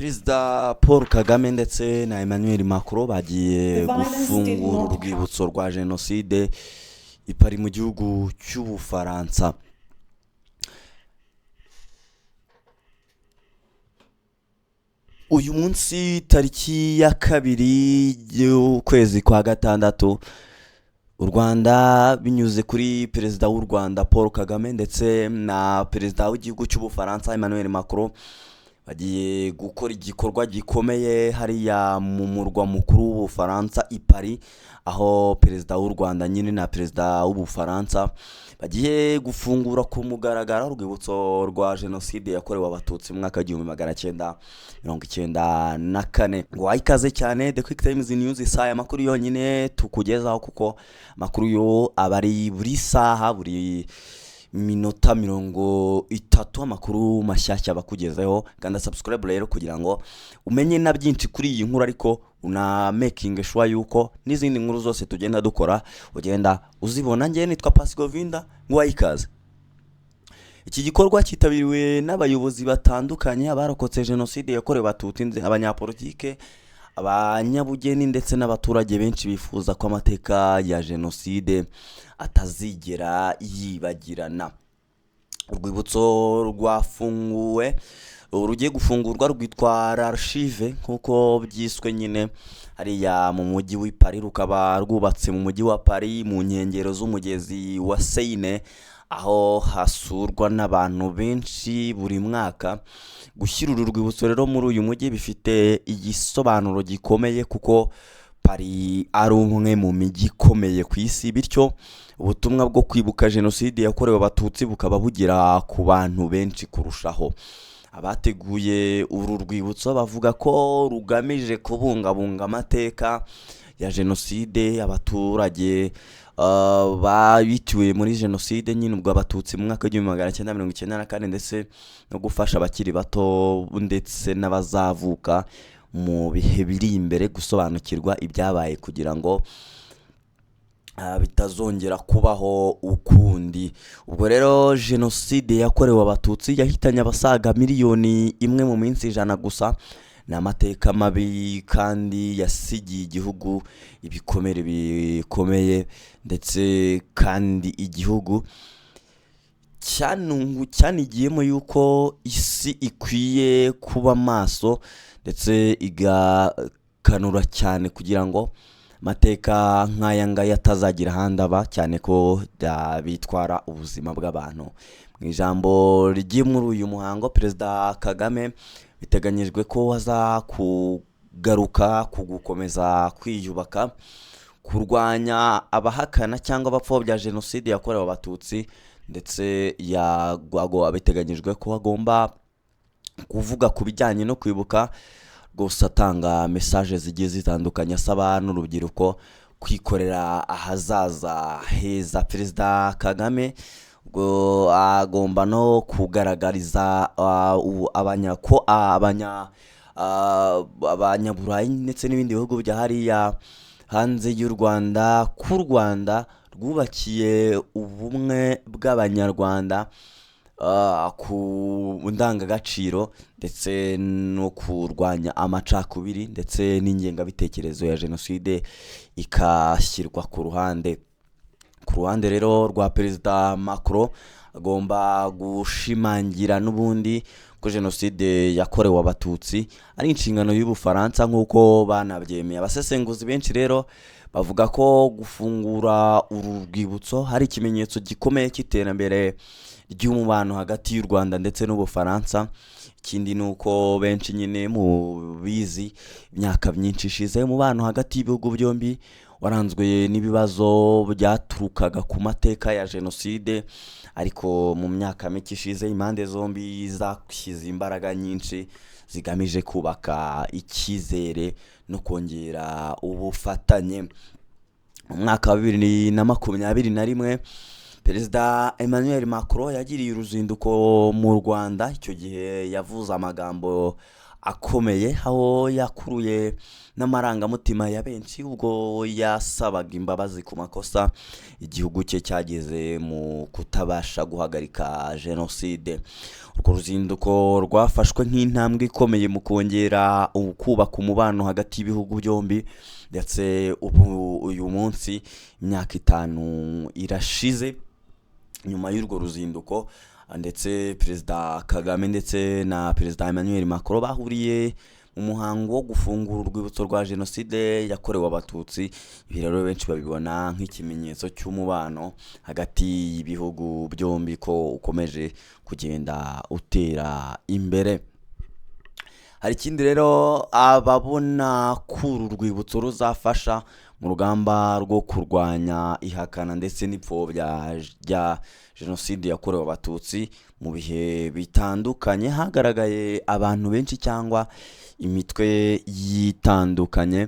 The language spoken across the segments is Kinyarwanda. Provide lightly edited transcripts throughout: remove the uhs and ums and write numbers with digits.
Perezida Paul Kagame ndetse na Emmanuel Macron bagiye The violence did gufungura not urwibutso rwa jenoside i Paris mu gihugu cy'Ubufaransa. Uyu munsi tariki ya 2 y'ukwezi kwa 6, u Rwanda binyuze kuri Perezida w'u Rwanda Paul Kagame ndetse na Perezida w'igihugu cy'Ubufaransa Emmanuel Macron bagiye gukora igikorwa gikomeye hariya mu murwa mukuru w'Ubufaransa i Paris, aho Perezida w'u Rwanda nyine na Perezida w'Ubufaransa bagiye gufungura ku mugaragaro urwibutso rwa jenoside yakorewe Abatutsi mu mwaka w'1994. Ngo ikaze cyane The Quick Times News, isaha amakuru yonyine tukugezaho, kuko amakuru yo aba ari buri saha, buri minota 30, amakuru mashyashya bakugezeho. Kanda subscribe rero kugira ngo umenye na byinshi kuri iyi nkuru, ariko una making sure yuko n'izindi nkuru zose tugenda dukora ugenda uzibona. Njye nitwa Pasigovinda, ngo ikaze. Iki gikorwa cyitabiriwe n'abayobozi batandukanye, abarokotse jenoside yakorewe Abatutsi, abanyapolitike, abanyabugeni ndetse n'abaturage benshi bifuza ko amateka ya jenoside atazigera yibagirana. Urwibutso rwafunguwe, rugiye gufungurwa, rwitwa L'Archive nk'uko byiswe nyine hariya mu mujyi w'i Paris, rukaba rwubatse mu mujyi wa Paris mu nkengero z'umugezi wa Seine, aho hasurwa n'abantu benshi buri mwaka. Gushyira uru rwibutso rero muri uyu mujyi bifite igisobanuro gikomeye, kuko Paris ari umwe mu mijyi ikomeye ku isi, bityo ubutumwa bwo kwibuka jenoside yakorewe Abatutsi bukaba bugera ku bantu benshi kurushaho. Abateguye uru rwibutso bavuga ko rugamije kubungabunga amateka ya jenoside, abaturage babitiwe muri jenoside nyine ubwo Abatutsi mu mwaka w'1994, ndetse no gufasha abakiri bato ndetse n'abazavuka mu bihe biri imbere gusobanukirwa ibyabaye kugira ngo bitazongera kubaho ukundi. Ubwo rero jenoside yakorewe Abatutsi yahitanye abasaga miliyoni 1 mu minsi 100 gusa. Ni amateka mabi kandi yasigiye igihugu ibikomere bikomeye, ndetse kandi igihugu cyanigiyemo yuko isi ikwiye kuba maso ndetse igakanura cyane kugira ngo amateka nk'aya ngaya atazagira ahandi aba, cyane ko bitwara ubuzima bw'abantu. Mu ijambo rye muri uyu muhango, Perezida Kagame biteganyijwe ko aza kugaruka ku gukomeza kwiyubaka, kurwanya abahakana cyangwa abapfobya jenoside yakorewe Abatutsi, ndetse biteganyijwe ko agomba kuvuga ku bijyanye no kwibuka rwose, atanga message zigiye zitandukanye asaba n'urubyiruko kwikorera ahazaza heza. Perezida Kagame ubwo agomba no kugaragariza abanyaburayi ndetse n'ibindi bihugu bya hariya hanze y'u Rwanda ko u Rwanda rwubakiye ubumwe bw'Abanyarwanda ku ndangagaciro ndetse no kurwanya amacakubiri ndetse n'ingengabitekerezo ya jenoside ikashyirwa ku ruhande. Ku ruhande rero rwa Perezida Macron, agomba gushimangira n'ubundi ko jenoside yakorewe Abatutsi ari inshingano y'Ubufaransa nk'uko banabyemeye. Abasesenguzi benshi rero bavuga ko gufungura uru rwibutso hari ikimenyetso gikomeye cy'iterambere ry'umubano hagati y'u Rwanda ndetse n'Ubufaransa. Ikindi ni uko benshi nyine mu bizi, imyaka myinshi ishize umubano hagati y'ibihugu byombi waranzwe n'ibibazo byaturukaga ku mateka ya jenoside, ariko mu myaka mike ishize impande zombi zashyize imbaraga nyinshi zigamije kubaka icyizere no kongera ubufatanye. Mu mwaka wa 2021, Perezida Emmanuel Macron yagiriye uruzinduko mu Rwanda. Icyo gihe yavuze amagambo akomeye, aho yakuruye n'amarangamutima ya benshi ubwo yasabaga imbabazi ku makosa igihugu cye cyagize mu kutabasha guhagarika jenoside. Urwo ruzinduko rwafashwe nk'intambwe ikomeye mu kongera kubaka umubano hagati y'ibihugu byombi, ndetse ubu uyu munsi imyaka 5 irashize nyuma y'urwo ruzinduko, ndetse Perezida Kagame ndetse na Perezida Emmanuel Macron bahuriye mu muhango wo gufungura urwibutso rwa jenoside yakorewe Abatutsi. Ibi rero benshi babibona nk'ikimenyetso cy'umubano hagati y'ibihugu byombi ko ukomeje kugenda utera imbere. Hari ikindi rero ababona ko uru rwibutso ruzafasha mu rugamba rwo kurwanya ihakana ndetse n'ipfobya rya jenoside yakorewe Abatutsi. Mu bihe bitandukanye hagaragaye abantu benshi cyangwa imitwe yitandukanye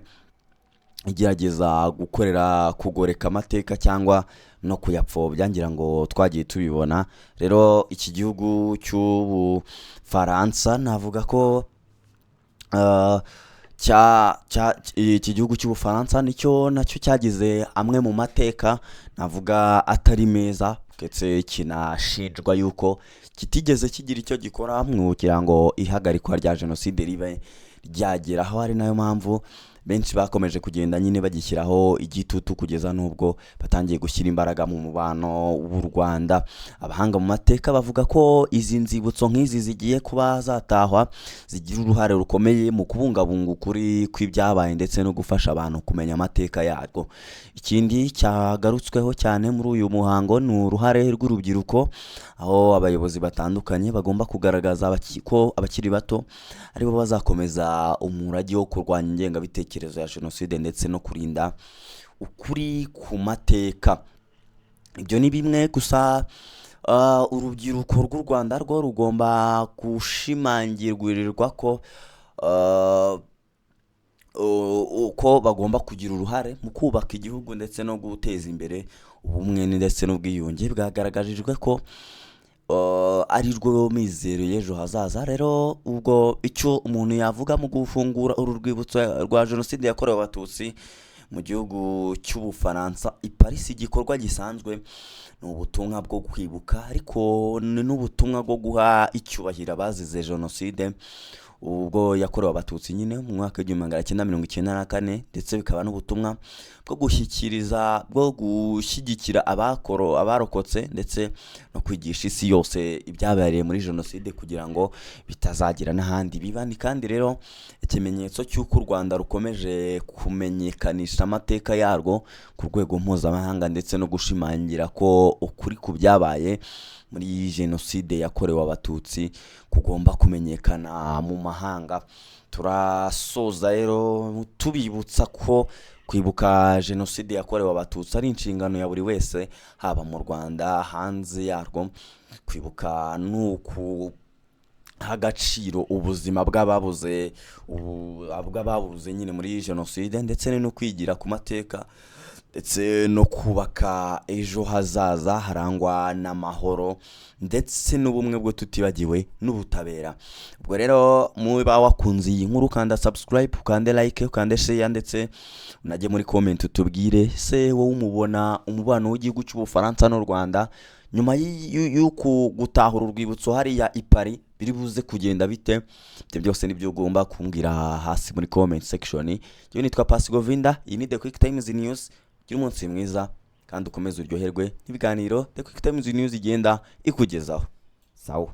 igerageza gukorera kugoreka amateka cyangwa no kuyapfobya, ngira ngo twagiye tubibona. Rero iki gihugu cy'Ubufaransa, navuga ko iki gihugu cy'Ubufaransa nicyo nacyo cyagize amwe mu mateka navuga atari meza, ndetse kinashinjwa yuko kitigeze kigira icyo gikora kugira ngo ihagarikwa rya jenoside ribe ryageraho, ari nayo mpamvu benshi bakomeje kugenda nyine bagishyiraho igitutu kugeza n'ubwo batangiye gushyira imbaraga mu mubano w'u Rwanda. Abahanga mu mateka bavuga ko izi nzibutso nk'izi zigiye kuba zatahwa zigira uruhare rukomeye mu kubungabunga ukuri kw'ibyabaye ndetse no gufasha abantu kumenya amateka yarwo. Ikindi cyagarutsweho cyane muri uyu muhango ni uruhare rw'urubyiruko, aho abayobozi batandukanye bagomba kugaragaza ko abakiri bato aribo bazakomeza umurage wo kurwanya ingengabitekerezo ya jenoside ndetse no kurinda ukuri ku mateka. Ibyo ni bimwe gusa. Urubyiruko rw'u Rwanda rwo rugomba gushimangirwa ko uko bagomba kugira uruhare mu kubaka igihugu ndetse no guteza imbere ubumwe ndetse n'ubwiyunge bwagaragarijwe ko ari rwo mizero y'ejo hazaza. Rero ubwo icyo umuntu yavuga mu gufungura uru rwibutso rwa jenoside yakorewe Abatutsi mu gihugu cy'Ubufaransa i Paris, igikorwa gisanzwe ni ubutumwa bwo kwibuka, ariko ni n'ubutumwa bwo guha icyubahiro abazize jenoside ubwo yakorewe Abatutsi nyine mu mwaka w'1994, ndetse bikaba n'ubutumwa bwo gushyikiriza, bwo gushyigikira abarokotse ndetse no kwigisha isi yose ibyabereye muri jenoside kugira ngo bitazagira n'ahandi biba. Ni kandi rero ikimenyetso cy'uko u Rwanda rukomeje kumenyekanisha amateka yarwo ku rwego mpuzamahanga ndetse no gushimangira ko ukuri ku byabaye muri jenoside yakorewe Abatutsi kugomba kumenyekana mu mahanga. Turasoza rero tubibutsa ko kwibuka jenoside yakorewe Abatutsi ari inshingano ya buri wese, haba mu Rwanda, hanze yarwo. Kwibuka ni ukuha agaciro ubuzima bw'ababuze nyine muri jenoside, ndetse no kwigira ku mateka ndetse no kubaka ejo hazaza harangwa n'amahoro ndetse n'ubumwe bwo tutibagiwe n'ubutabera. Ubwo rero muba wakunze iyi nkuru, ukanda subscribe, ukande like, ukande share, ndetse unajye muri comment utubwire se wowe umubona umubano w'igihugu cy'Ubufaransa n'u Rwanda nyuma y'uku gutahura urwibutso hariya i Paris biri buze kugenda bite. Ibyo byose nibyo ugomba kumbwira hasi muri comment section. Njyewe nitwa Pasi Govinda, iyi ni The Quick Times News. Gira umunsi mwiza kandi ukomeze uryoherwe n'ibiganiro The Quick Times News igenda ikugezaho. Sawa.